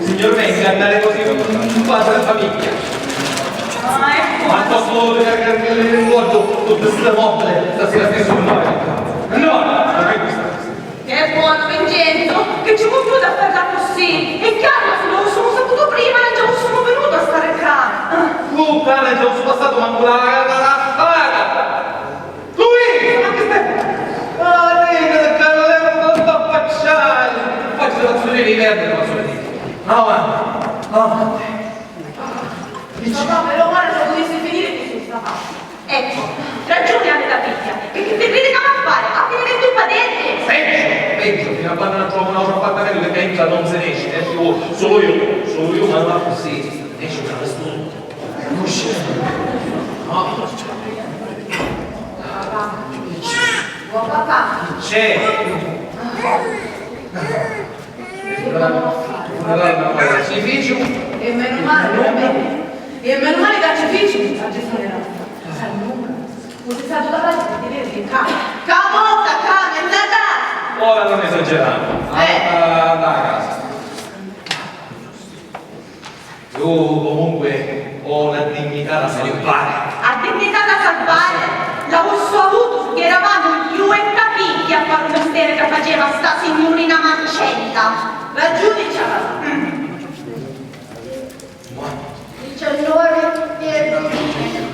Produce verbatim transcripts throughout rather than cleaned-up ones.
Signor, venga a dare così un, un padre a famiglia. Ah, ecco. Ma posso caricare il rimborso con questo mobile stasera stesso? No, non è questa. Che buono, Vincenzo, che ci vuoi più da parlare così? È chiaro, se lo sono saputo prima, non ci fossimo venuto a stare qua. Tu, cara, ci ho passato manco la, la, la strada. Luisa, ma che stai? Ah, vedi, Carlè, non sto affacciare. Faccio la fazzoleria di verde, la fazzoleria. Avanti, avanti. Papà, meno male che pudessi finire così sta parte. Ecco, ragione avete la figlia, che, che te credi che va a fare? A finire tu qua dentro? Peggio, peggio, fino a quando non trovo un altro appartamento, perché entra non se ne esce, eh, solo io, solo io, ma non va così, esce da questo. Papà. Oh, papà. C'è? Funerale, funerale, ma ci fici? E meno male, e meno male che ci fici, a Gesù era. Allora, così stato da parte di vedervi in casa. Capotta, cane, andata! Ora non esageriamo. Eh. Andata a casa. Io comunque ho la dignità da salvare. A dignità da salvare l'avussi avutu si eravamo iu e Capì a fare un mistero che faceva sta signurina Marcella. Ragiuni c'aveva. Mm. Diciannove e venti.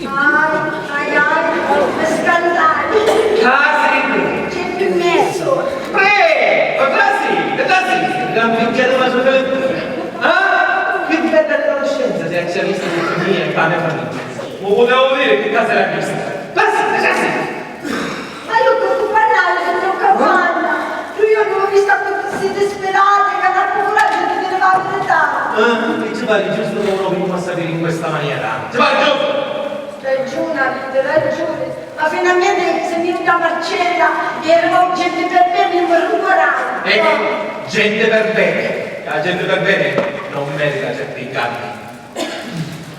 Ai, ai, ai, mi scandali. Casi! C'è più mezzo. Pre! Ma trasi! E trasi! Gran picchiata ma sono... Ah? Che bella conoscenza se ci ha visto con mia e pane famiglia. Ma potevo dire che casa era questa. Trasi! Trasi! Ma io con tu parlare sono capanna. Tu io non ho visto quanto siete disperate, che hanno paura di dire la verità. Ah, e ci pare giusto che uno vi possa dire in questa maniera. Ci pare giusto! Ragione, avete ragione. Ma finalmente si è venuta Marcella, che era gente per bene, non vorrà. Ecco, gente per bene. La gente per bene non merita certi inganni.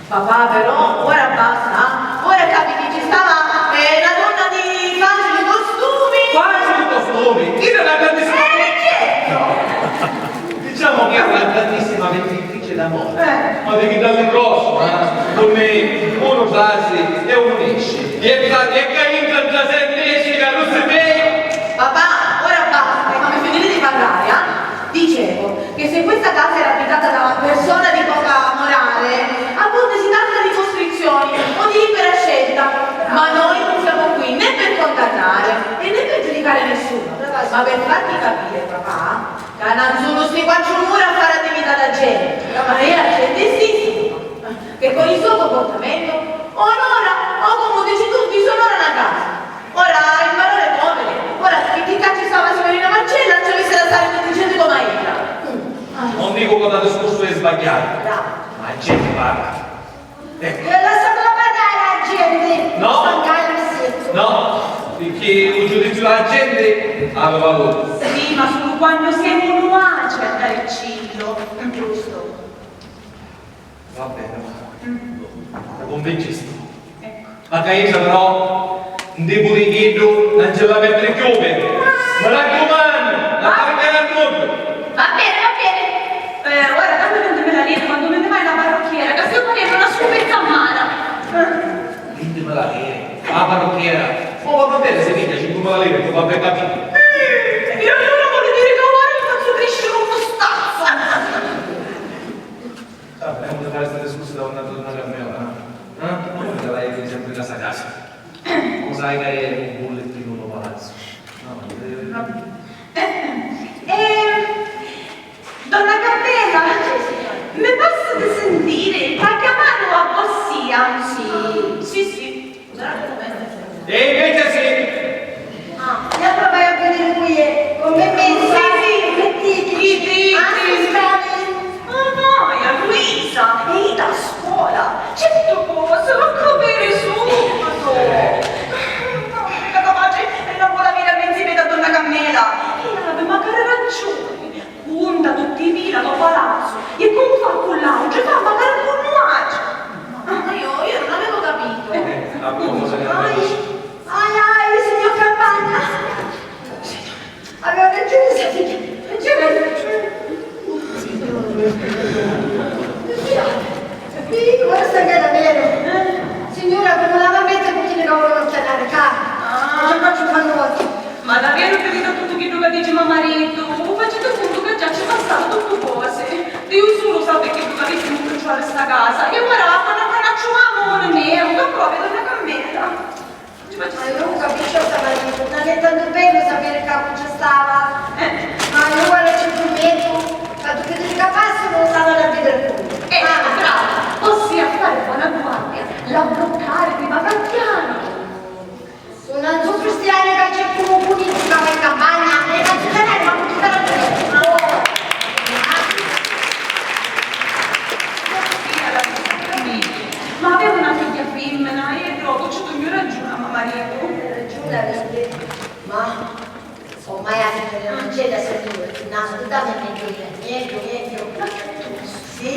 Papà, però, ora basta, eh? Ora capi chi ci stava, eh, una donna di facili costumi. Facili costumi? Io non la grandissima... Eh, certo! Diciamo che è una grandissima venditrice d'amore. Eh. Ma devi darle un grosso, eh? Con me uno trasi e uno esce. E tra, e che entra, trasi e esce, che non si vede. Papà, ora basta, fammi finire di parlare, eh? Dicevo che se questa casa era abitata da una persona di poca morale, a volte si tratta di costrizioni o di libera scelta, ma noi non siamo qui né per condannare e né per giudicare nessuno, ma per farti capire, papà, ca non sono sti quattro mura a fare attività da gente, ma è la gente stessa che con il suo comportamento onora, o come dici tu, disonora una casa. Ora, il malore poveri, ora chi, chi ca ci stava signorina Marcella, ci avesse da stare tutti i giorni come ella. Mm. Ah. Non dico che ho dato discorso è sbagliato, bravo, ma la gente parla. Ecco. E ho lasciato parlare la gente. No. Sta calma, zitto. No, perché il giudizio della gente aveva valore. Sì, ma solo quando siamo noi a dare cielo, giusto? Va bene, ma la convinci? Ecco. Ma ca idda però, 'n tipu di chiddu, non ci la metti chiù, vedi? Mi raccumannu, la parca è al mondo! Va bene, va bene. Eh, ora dammi vintimila lire quantu mi ne vai la parrucchiera, ca sto parendo una scupetta amara. Eh. Vintimila lire? La parrucchiera? Oh, va bene, se piglia cinquemila lire, tu va ben capito. Eh, e allora vuol dire che ora mi faccio crescere un mustazzo. Vabbè, non fare sta discussione da una tornata a me ora, eh? Eh? Non mi la vai sempre in casa casa. Lo sai che è un bullettino da palazzo. No, eh. Vabbè. Eh, donna Carmela, mi passa di sentire, fa chiamare a vossia? Sì. Sì, sì. E invece sì. Ah, e allora vai a vedere qui, eh, con me pensa, sì, sì. Mettiti. Chi, chi, ah, chi? Scusami. Oh, no, è Luisa, è ida a scuola. Certo, cosa, lo capire subito. No, mica capace, e non vuole avere a mezzi da donna Carmela. E ave magari ragione. Cunta tutti i vila dô palazzu e comu fa cu l'àutri, fa macari cu nuàutri. Ma io, io non avevo capito. Eh, a proposito, ai, ai, ai, signor Capanna. Aveva ragione, signor. Ragione. casa, e ora quannu, quannu a truvavanu, neu, ca propriu donna Carmela. Ma iu nun capisciu a sta marita, nun è tantu bellu sapiri ca cu ci stava. Eh. Ma iu ora ci prumettu ca tutti dui capassi nun s'avanu a vidiri cchiù. Eh, ah, brava, così a fari bona guardia, la bloccari di bavagghianu. Sunnu cristiani ca cercunu punizioni in campagna, e la cittadina ma tutti per la Ma aveva una figlia femmina e dopo ci tugnu ragione a me maritu. Ragione avete, ma ormai a figlia non c'è da sentire, no, ascoltami meglio, meglio, meglio. Ma che tu? Sì?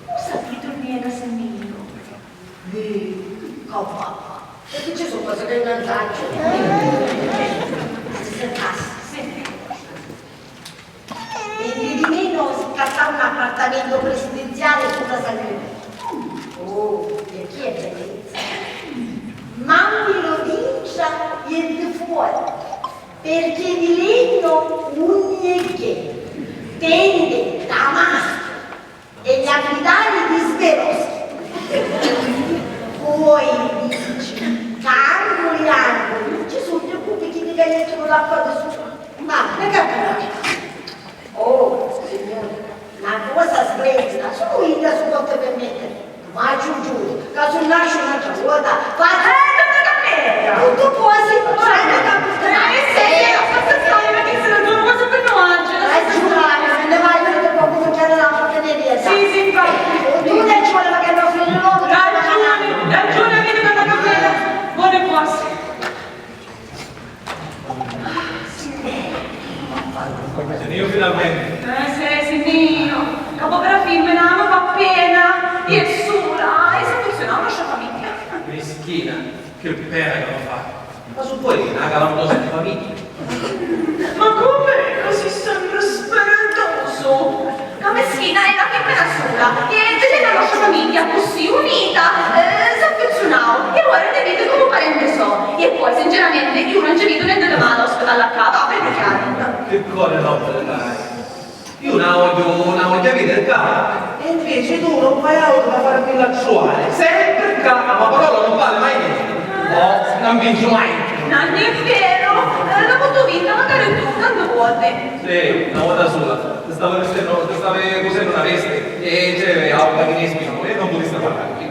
Cosa ti torni da sentire? Ih, ca papà, perché ci sono cose che non saccio. Senti, senti. Vidi di meno scattà un appartamento presidenziale sulla San Gregorio. Oh, e chi è bellezza! Mammi lo dincia e di fuori, perché di legno unni e che tende damasco. E gli abitati di Sveroschi. Poi dici, ca anguli anguli ci sugnu tutti chiddi ca jettiru l'acqua di sulu. Ma, mi capirà. Oh, signori, na cosa splendida, sulu idda si potti permettiri. Ma ci giuru, ca su nasciu n'autra vota, fa... Eh, non mi capirà! Tuttu cosi, non mi capirà! Eh, sì, sì, lo so, so, so, io mi disse, non sono cose per noi, non so se... Ragione, se ne vai, io ti porto un giorno alla porta di via. Sì, sì, infatti. Tu ti ci vuole che non sono l'uomo. Ragione, ragione, vedi quando capita. Buone cose. Senti, io finalmente. Eh, sì, senti, io. Ca povera femmina, mi fa pena. È sola, e si affeziona a una nostra famiglia. Mischina. Che pena ca mi fa! Ma su poi na calamitosa di famigghia. Ma comu è ca si sempri spiritosu? Ca mischina è na fimmina sula, e vidi la nostra famigghia accussì unita, eh, s'affizziunau, e ora ti vidi comu parenti so, e poi sinceramenti iu non ci vidu nenti di mali a ospitalla ccà, va beni chiaru. Che cori nobili ca hai! Iu na vogghiu, na vogghiu aviri ccà. E inveci tu non fai autu ca fari quilla attuali. Sempri ccà, a me parola non vali mai nenti. Oh, non vinci mai. Non è vero, eh, l'avutu vinta macari tu, tanti voti. Sì, na vota sula. Ti stavi vistennu, ti stavi cusennu na vesti e c'era autu chi ne spina, e non putisti parlari.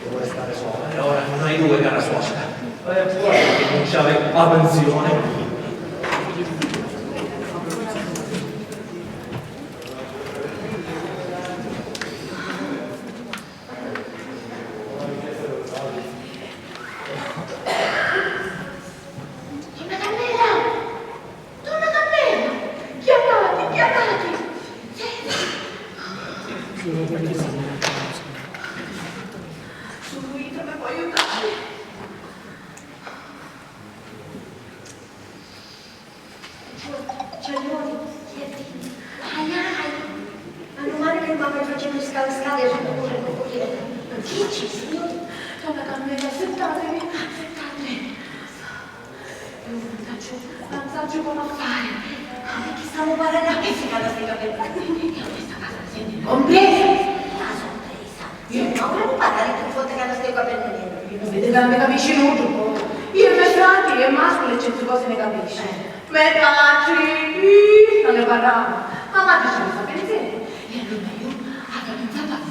Devo restare sola, e ora non hai due, cara suocera. E poi rinunciare alla pensione. Donna Carmela! Donna Carmela! Chiamati, chiamati! Senti! Sulu idda mi pò aiutari. Signori, chi è? Ai, ai! Meno male che mamma mi faceva scalare, scalare, correre. Dici, signori? Donna Carmela, accettatevi, accettatevi. Io non saccio, non saccio comu fari. Di chi stamu parrannu? Chi si cala sti capelli? Io questa casa la senti compresa? La sorpresa. Io non volevo parlare più forte che la sto capello nero. Io non vedo che non mi capisci nulla. Io e me frati e mascoli e certe cose ne capisci. Eh. Me patri, ih, non ne parlavo. Ma patri ci mette pensiero. E allora io avrei pensato a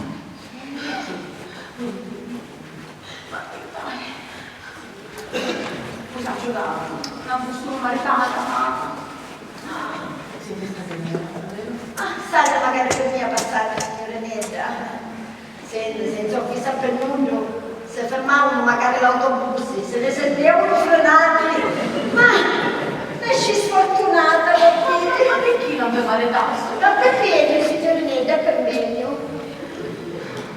Scusa, Giuda, non sono maritata, ma... Siete state mia, vero? Ah, sai, magari per mia passata, signora Nedda. Senti, senza offesa per nulla, se fermavano magari l'autobusi, se ne sentivano frenati. Ma, nasci sfortunata, va bene. Ma perché non mi maritasti? Ma per bene, signora Nedda, per bene.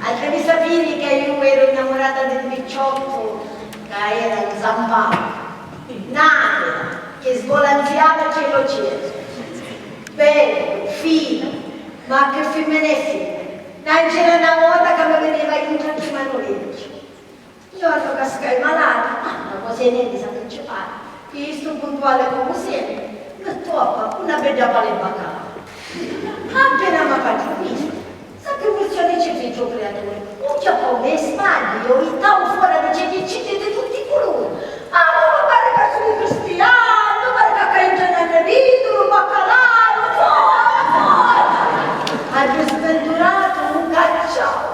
Avete sapiri ca iu eru innamurata di un picciottu ca era nzampatu, n'aquila chi svulanziava cielo cielo, bellu, finu, ma chi fimmina è fina, non c'era na vota ca mi veniva intra chi manu vecchia. Iornu cascai malata, ma na cosa e nenti, sa principali, chistu puntuali comu sempri, mi tocca una bedda pala e baccalà. Appena mi facciu vistu, sa chi purzioni ci fici u criaturi? U chiappau nê spaddi e u jittau fora di cedicciddi di tutti i culuri. Ah, ma mi pari ca sugnu cristianu, mi pari ca caiu nta na viduru, baccalà, fora, fora! Agghiu sbinduratu, u cacciau.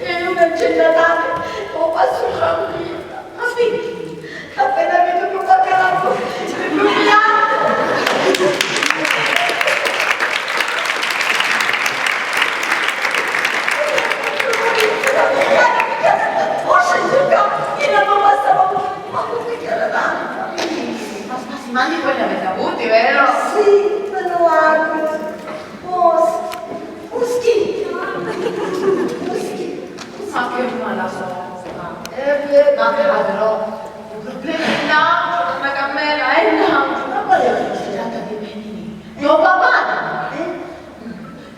E iu na ginnatata u passu tranquilla. Ma pirchì? Appena vidu lu baccalà, lu piantu. Ma, ma si manni poi l'avete avuti, vero? Sì, me lu auguru. Oh, s-, oh, schifo. Oh, schifo. Ma che mala sorta. Eh, beh, ma però, un problema è un altro, una cammera è un altro. Ma qual è? Si tratta di me, Ninì. Mio papà, eh?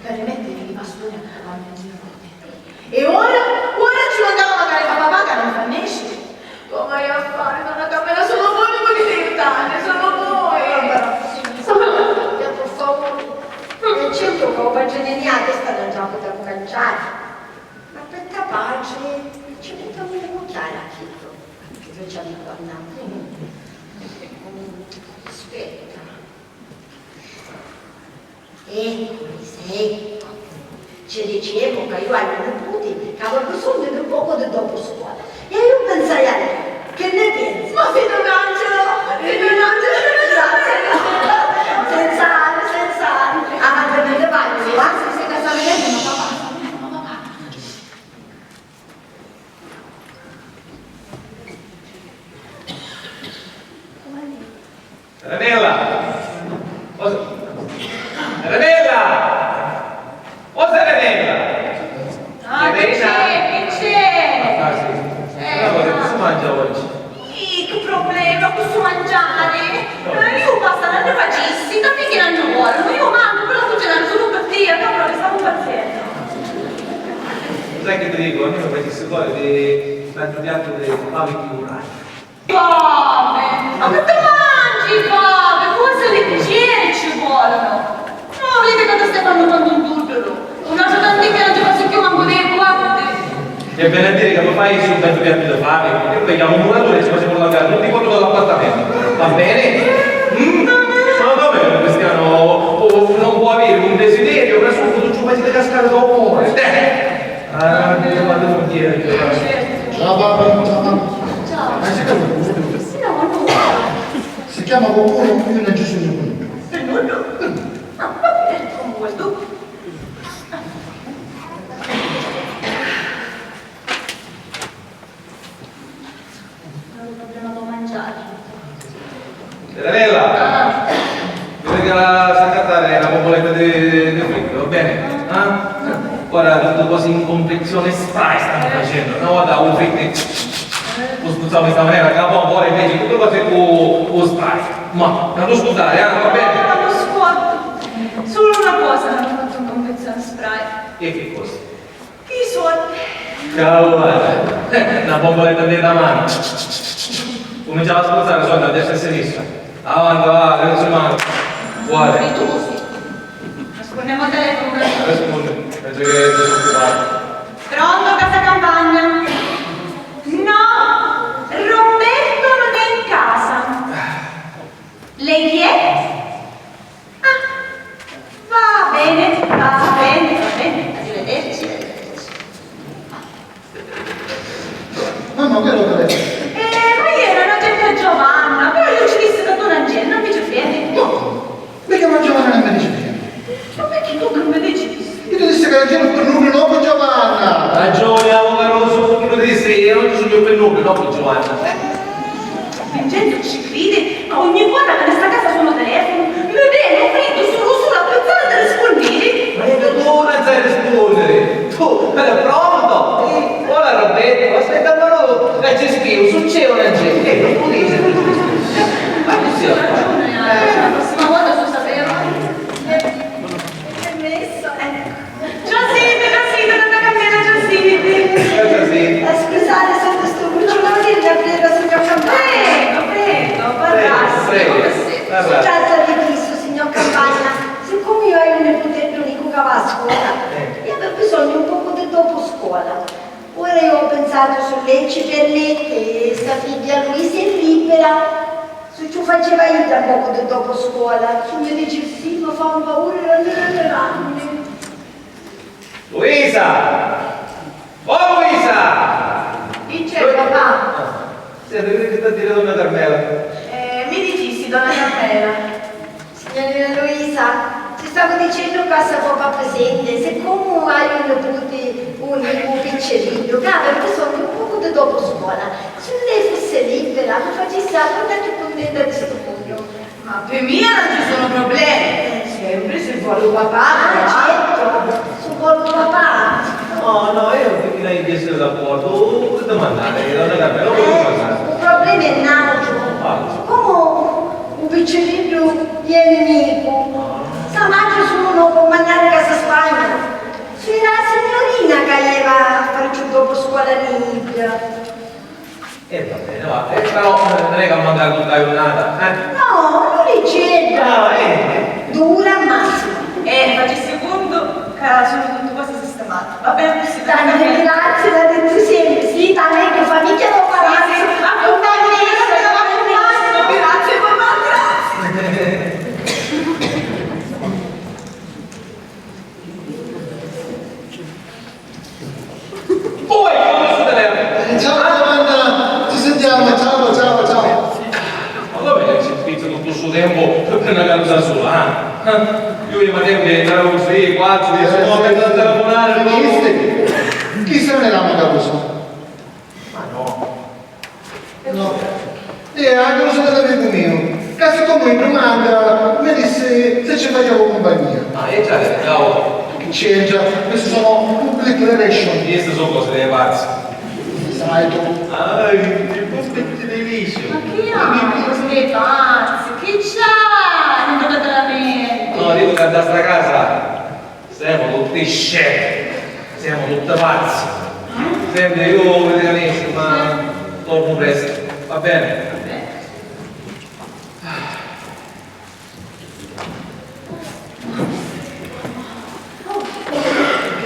Cari me, li pastori a mezzonotte. E ora? Ora ci mancava magari papà che non fa nesci. Come hai a fare, donna Carmela? Solo voi mi potete aiutare, solo voi. Vabbè, sì, sì, per favore. E certo che u padri Nenì a testa non ce la poteva canciari. Ma per capace ci mettiamo un occhiale a chillo, che noi ci abbiamo andato. Aspetta. Ecco, ecco. Ci dicemu ca iu haiu un niputi ca havi bisognu di un pocu di dopu scola. E iu pinsai a lei. Chi nni pensi? Ma si un angelu! Si un angelu! Senz'ali, senz'ali. Ah, ma per me vai, va? Si, si, ca sta vidennu, ma papà, sta vidennu, ma papà. Serenella! Oh, Se-, Serenella! Oh, Serenella! Ah, chi c'è? Chi c'è? Ah, sì. Eh, allora, chi si mangia oggi? Ih, chi problema cu stu mangiari? Eh, iu pasta non ne facissi, capì chi non ci vuole? Ma iu manco, quella cucina solo per te, allora che stiamo impazzendo. Sai che ti dico? A me mi facissi pure di tanto piatto di fave più rare. Fave? Ma chi ti mangi fave? Cose leggere ci volano. No, vedi che ti stai fanno quanto un durdolo. Un altro tant'è che non ti passo più manco dei guardi. E vene a dire che mi fai su tanto piatto di fave e poi chiamo un muratore e ci facciamo la gara, non ti porto dall'appartamento. Va bene? Mm? Ma va bene, Cristiano, oh, non può avere un desiderio, ma subito ci facete cascare dopo. Eh! Ah, che vado a dire. Ciao, papà, ciao, mamma. Ciao. Ma si chiama qualcuno? Si chiama qualcuno? Io non ci sono venuto. Per nulla? Ah, va bene, come vuoi tu. Non ho problema con mangiare. Serenella! Ah. Vedi che la sa accattare una bomboletta di, di fritto, va bene? Ah? Guarda, tutte cose in confezione Spray stanno facendo. Una volta un fritto, lo spruzzavo in sta maniera, che la bombola invece tutte cose con, con Spray. Ma non lo scusare, eh, va bene? No, no, non scuoto. Solo una cosa non ho fatto in confezione Spray. E che cosa? I soldi. Cavolo, eh. Na bomboletta di la mano. Cominciava a spruzzare soldi a destra e a sinistra. Avanti, va, che non si manca. Fuori. Rispondemo al telefono. Rispondi, penso che sia occupato. Pronto, casa campagna? No, Roberto non è in casa. Lei chi è? Ah, va bene, va bene, va bene. Arrivederci, arrivederci. Mamma, quello che è? Eh, ma ieri era l'agente Giovanna, però io ci dissi che tu non c'eri, non mi ci credi? No, mi chiama Giovanna e non mi dice niente. Ma perché tu che mi dici? Io ti dissi che non c'ero per nulla, no, con Giovanna. Ragione, avocaroso, tu ti dissi, io non ci sono per nulla, no, con Giovanna. Vincenzo ci cridi, ma ogni vota che nesta casa suona u telefono, mi veni u friddu sulu sulu a pinsari di rispunniri. Ma è che tu non sai rispondere. Tu, eh, pronto? Sì. Ora Roberto, aspetta un minuto, e ci scrivo, succede o non c'è? Eh, non può dire. Ma così ho fatto. Eh, la prossima volta so sapere. Permesso, ecco. Già siti, già siti, non cambiare, già siti. Eh, già siti. Eh, scusate, sono disturbata. La figghia Luisa è libera. Su ci u faceva idda un pocu di dopu scola. Su mi dici sì, mi fa un paura ranni ranni ranni. Luisa! Oh Luisa! Chi c'è, papà? Ah, senti, vidi chi t'ha a diri donna Carmela. Eh, mi dicissi, donna Carmela. Signorina Luisa, ti stavo dicendo ca sta copa presente, siccome hai un nipote unico, piccerillo, cara, io sono un poco di dopo scuola. Se lei fosse libera, mi facesse la donna più contenta di sto mondo. Ma pi mia non ci sono problemi. Sempri si voli u papà, ah, certo, si voli u papà. No, no, io pi mia non ci sia d'accordu. Chi ti mannari, donna Carmela, chi ti mannari? Eh, u problema è n'autru. Quali? Comu u picciriddu ieni nicu, sa matri sulu no po mannari casa Spagna. C'era la signorina ca ieva a fari ciù dopo scuola niidda. E va bene, va. Eh, però, eh, non è che manca tutta la giornata, eh? No, un'uricedda. Ah, eh, eh. Dura al massimo. Eh, facissi cuntu ca sunu tutti quasi sistemati. Va bene così, tanti grazie, l'ha detto sempre. Sì, tanto che famiglia lo farà. Sì, sì, ma grazie, papà, grazie. Poi, quando si te leva? Eh, ciao, Giovanna, ci sentiamo, ciao, ciao, ciao. Ma come che ci spizza tuttu stu tempu pi na carta sula, eh? Eh? Io i me tempi andavo così, quattro, dieci volte da telefonare. Finiste? Chi se ne la magari so? Ma no. No. E anche lo sapete amico mio, ca siccome in domanda mi disse se ci faceva compagnia. Ah, e già, ciao. Che c'entra? Queste sono public relation. Queste sono cose delle pazze. Sai tu. Ah, il public relation. Ma chi ha? Cose delle pazze? Chi c'ha? Non giocate la mente. No, dico che da sta casa. Semu tutti scemi, semu tutti pazzi. Senti, io vi ringraziu, ma tornu prestu, va bene? Oh,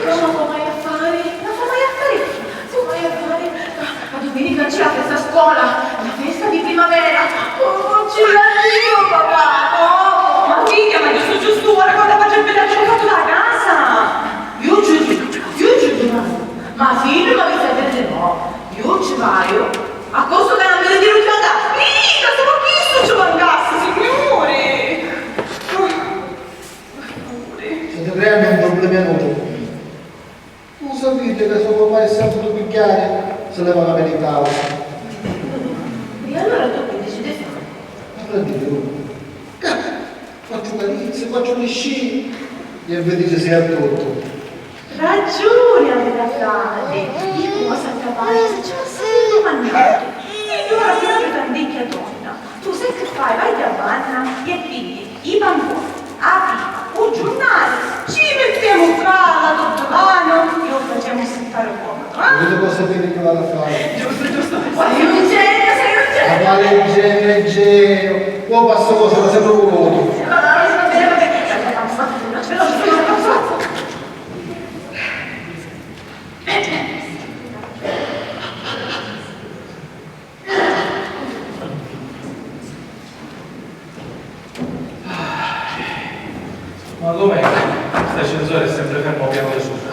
non lo fa mai a fare, non lo fa mai a fare, non lo fa mai a fare. A duminica c'è la festa a scola, la festa di primavera. Oh, non ci l'ha io, papà, no! Ma figghia, ma giustu giustu ora quannu facciu il villaggio fatto da casa? Io ci, io ci vado. Ma figlio, ma mi stai dicendo no? Io ci vado. A costo che non mi ritiro più a casa. Mica, solo chi sto ci mancasse, signore! Oh, signore. State creando un problema enorme. Lu sapiti ca so papà è sempri pigghiari si leva la mia di causa. E allora tu chi dici di fari? Ma fratellu, ca quattru carizzi, quattru liscini e vidi ci sei a tuttu. Ragiuni aviti a fari, dicu ma s'accapari si ci passi di dumannari. E io ora proprio t'anticchia donna. Tu sai che fai? Vai a vanna e pigli i panconi, a pipa, u giurnali, ci mittemu ccà la tuttu manu e u facemu sittari comodu, eh? Aviti cosa sapiri chi v'ha da fari. Giustu, giustu. Quasi un genio, sei un genio. Ma quale genio, genio? Mo passa cosa, ma sempre un voto. Ma com'è? St'ascensore è sempre fermo al piano di sopra.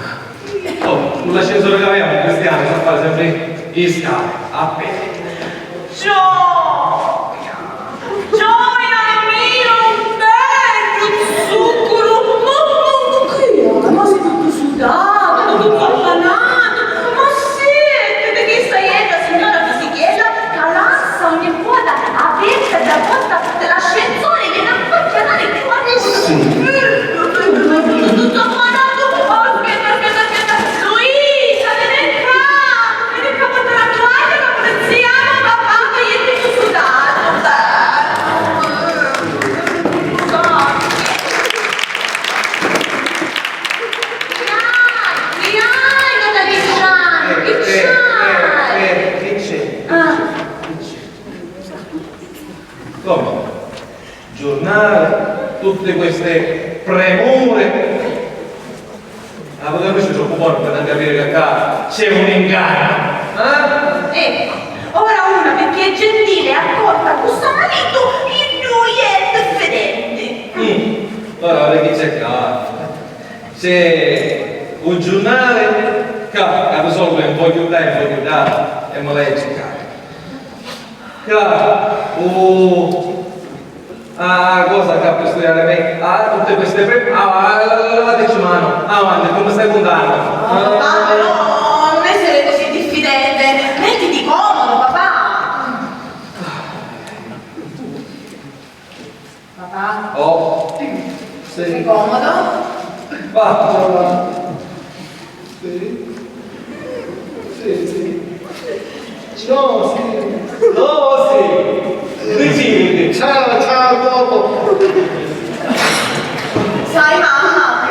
Oh, l'ascensore che avevamo in questi anni sa fare sempre i scali, a piedi. Gioia! Gioia mia, un bellu zucchero! Mamma, ma che è? Ma sei tutto sudato, tutto appanato! Ma senti, chi sta iedda signora fisichedda ca lassa ogni quota aperta da porta dell'ascensore e non può chiamare più a nessuno. Sì. Tutto appanato. Oh, aspetta, aspetta, aspetta. Luisa, vieni qua. Vieni qua, porta la toaglia, la polizia, papà, che io ti ho sudato. Scusami. Chi hai? Chi hai, Natalizziano? Chi c'hai? Eh, eh, eh, che c'è? Ah. Come? Giornale, tutte queste premure. Ah, ma capisci, sono buono per non capire che qua c'è un inganno, eh? Ecco, ora una per Gentile, accorta cu so maritu, i dui è diffidenti. Mm, ora, ora chi c'è ccà? C'è un giurnale ccà, ca di solito è un po' chiù ddà, un po' chiù ddà, e mi leggi ccà. Ccà, u, a, a cosa ccà pi studiari me, ah, tutte queste pre-, ah, ah, levateci mano, avanti, tu mi stai puntannu. Oh, papà, però non essere così diffidente, mettiti comodo, papà. Papà? Oh. Sì. Sei comodo? Va. Sì. Sì, sì. No, sì. No, sì. Diciti. Ciao, ciao, dopo. Sai, mamma,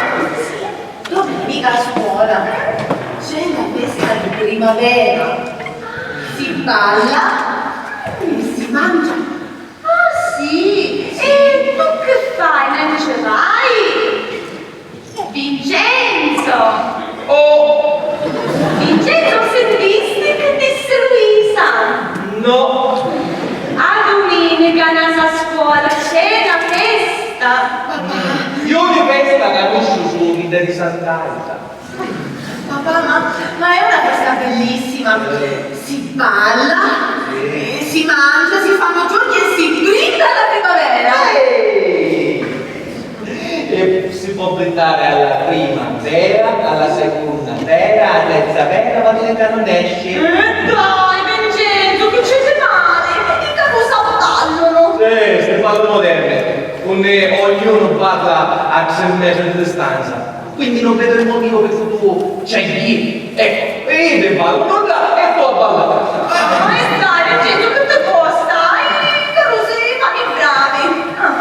domenica a scuola c'è la festa di primavera. Si balla, si mangia. Ah, sì? E tu che fai? Non ce vai? Vincenzo! Oh! Vincenzo, sentisti che disse Luisa? No! A duminica, nata a scuola, c'è la festa! Io di festa canusciu sulu chidda di Sant'Anna. Papà, ma, ma è una festa bellissima. Eh. Si balla, sì, eh, si mangia, si fanno giochi e si brinda alla primavera. Eh! E si può brindare alla prima vera, alla seconda vera, alla terza vera, ma tu ca non esci. Eh, dai, Vincenzo, che c'è di male? Mica cosa ballano. Eh, sti balli moderni, unni ognuno parla a tre metri di distanza. Quindi non vedo il motivo per cui tu c'hai di dire, ecco, e io ti ballo, non dà, e tu a ballare. Ma dai, Vincenzo, che ti costa? Eh, carusi, fate i bravi. Ah.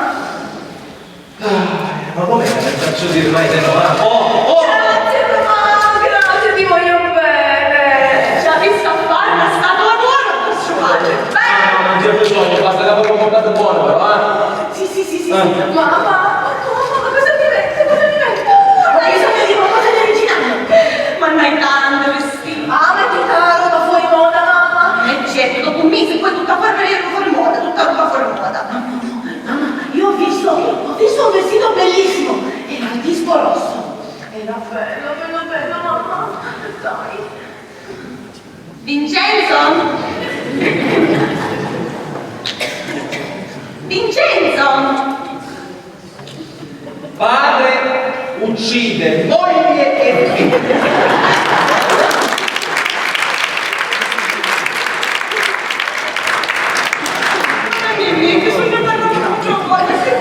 Ah, ma come che non faccio dire mai di no, ah? Oh, oh! Grazie, mamma, grazie, ti voglio bene. Ci ha visto a fare una statua d'oro per suo padre. Beh! Ah, non c'è bisogno, basta che avevo portato buono, però, eh? Sì, sì, sì, sì, ah, sì. Mamma, mamma, ma cosa mi metto? Cosa mi metto? Ho bisogno di qualcosa di originale. Ma ne hai tanti vestiti. Ah, metti tutta la roba fuori moda, mamma. E certo, dopo un mese poi tutta farina fuori moda, tutta roba fuori moda. No, no, no, mamma, io ho visto, ho visto un vestito bellissimo. Era il disco rosso. Era bello, bello, bello, mamma. Dai. Vincenzo? Vincenzo? Padre uccide moglie e figli. Mamma mia, che sono preparata troppo, che c'è?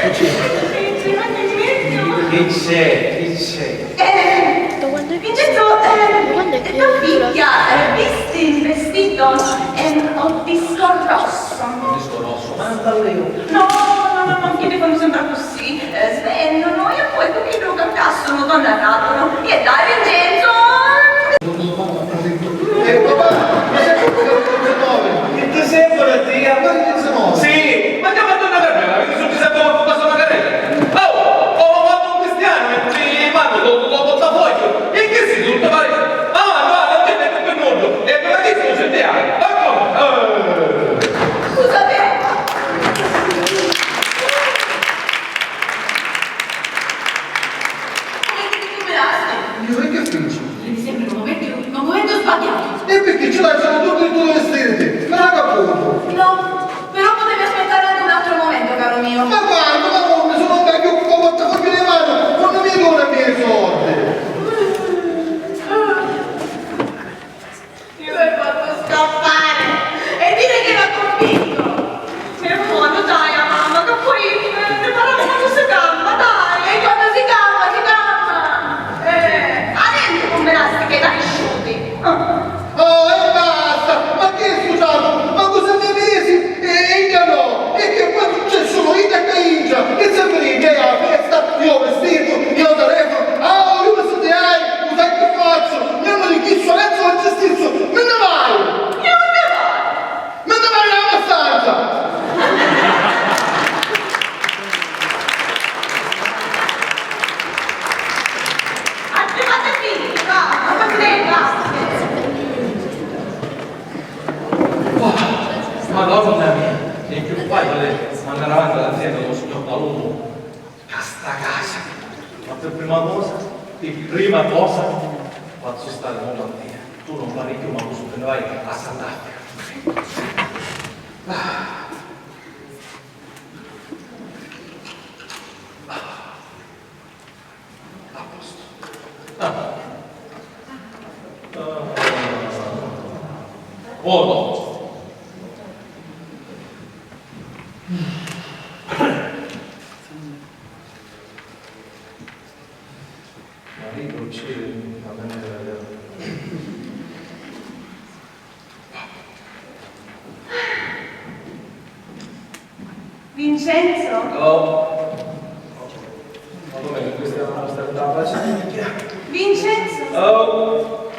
Che c'è? Che c'è? Eh, Vincenzo, eh, tua figlia, eh, visti il vestito, eh, ho visto rosso. Ho visto rosso, ma non parlo io. No, no, no, no, che devono sempre così. Eh, svendono e poi tutti lo cambiassero, donna Ragola. E dai, Vincenzo! Eh, papà, ma se tu non si muove? Che ti sembra, tia? Ma non si muove. Sì, ma che madonna Carmela, vedi su chi sta come passa una carretta? Oh, oh, ma un cristiano, e ti mando con un portafoglio. E che si tutto pare? Ah, no, non c'è più nulla. E me la dico, non c'è. Ma come? Eh. Scusate. Momenti di tumulastri. Io e che fici? Mi sembra un momento, un momento sbagliato. E perché ce l'hai solo tutti i tuoi vestiti? Me l'ha caputo. No, però potevi aspettare anche un altro momento, caro mio. Ma quando? Ma come? Sono un vecchio con portafoglio in mano, non mi dona i miei soldi. Io l'hai fatto scappare e dire che era convinto. E buono, dai, a mamma, che poi, eh, preparare quando si campa, dai. E quando si campa, si campa. Eh, adesso con me lassi che dai sciuti. Ah. Oh, e basta! Ma chi è stu ciapu? Ma cosa mi disi? E io no! E che poi succede solo io e io? Che se mi dice a festa, io vestito, io telefono, ah, io vestito hai, lo sai che faccio? Io non li chiedo adesso non ci stisso, me ne vai! Io non ne vado! Me ne vai a passare! Madonna mia, è chiù facile andare avanti all'azienda con il signor Talutu. A sta casa. Ma per prima cosa, per prima cosa, faccio stare nuovo a te. Tu non parli più, ma tu te ne vai a Sant'Africa. Ah. A posto. Ah. Ah. Buono. Marito uccide la maniera. Vincenzo? Oh. Ma come, questa è una nostra faccia? Vincenzo? Oh.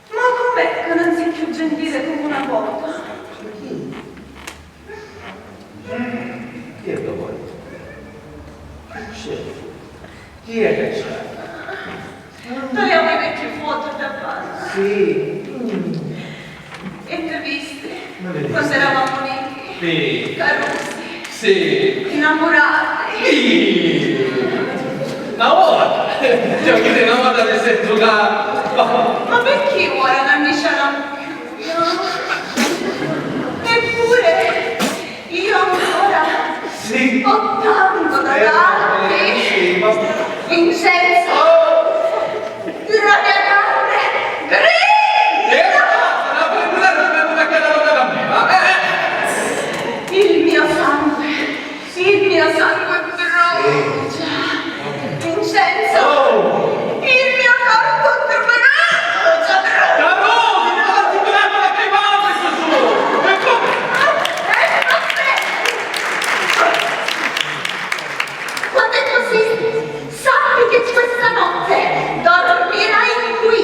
Ma com'è che non sei più gentile come una volta? Chi? Chi è che vuoi? Chi c'è? Chi è che c'è? Togliamo i vecchi fuochi da fare. Sì. E te visti? Ma vedi? Quando eravamo uniti? Sì. Carusi. Sì. Innamorati. Sì. Una volta. Cioè, che una volta mi sento da... Ma perché ora non ne c'era più? Eppure io ancora... Sì. Ho tanto da darti. Eh, sì, ma... Vincenzo, oh, la mia carne grida. Eh, basta, la figura non mi ha dato una camera. Eh, eh. Il mio sangue, il mio sangue brucia. Sì. Vincenzo, oh, il mio corpo brucia, brucia. Carusi, ma non si può fare che male questo suo. E come? Quando è così, sappi che questa notte dormirai qui,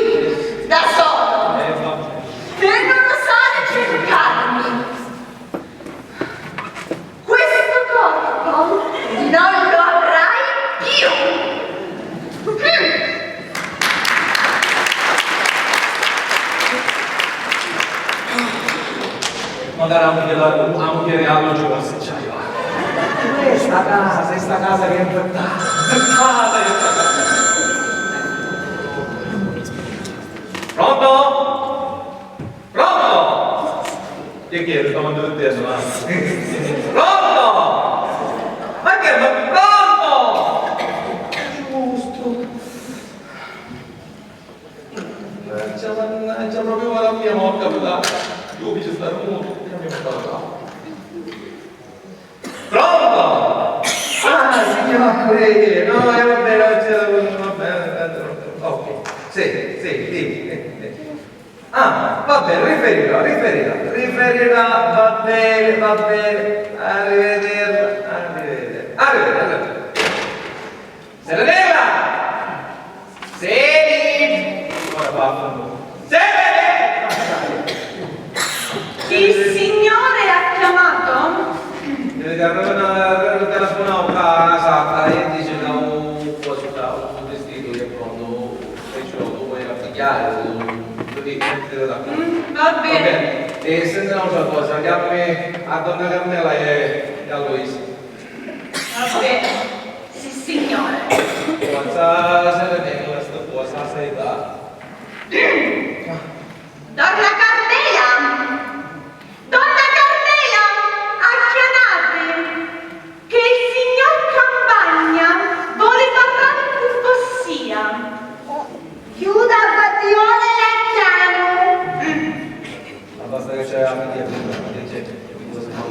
da solo, e non osare cercarmi. Questo corpo non lo avrai più. Mm. Magari a mugghieri, a mugghieri allu ci passeggiaia. Questa casa, sta casa che è infettata, infettata è sta casa. Pronto? Pronto? Che, che è? Sto mangiando il terzo, ah. Pronto? Ma che, ma pronto? Giusto. Mannaggia, mannaggia, proprio ora mia morta quella. Io mi ci sta muto, che mi sta... Pronto? Ah, signor, eh, no, eh, va bene, va bene, va bene, ok. Sì, sì, sì, sì, sì. Ah, va bene, riferirà, riferirà, riferirà, va bene, va bene. Arrivederla, arrivederla, arrivederla, arrivederla. Serenella! Seri! Ora va a fondo. Seri! Il Signore ha chiamato? Devi andare a telefonare a casa, e dice che ho un po' su un vestito che è pronto, e ce lo vuoi a pigliare, così, mettilo da qua. Mm, va bene. Va bene. E senti un'altra cosa, chiami a donna Carmela e, e a Luisa. Va bene. Sissignore. Forza, Serenella, sta cosa sai da. Donna Carmela! Donna Carmela! Acchianate, che il signor Campagna vuole parlare con vossia. Chiuda a guattiola e l'acchiano! Mm. Ma basta che c'è la figlia, che c'è, che cosa fa?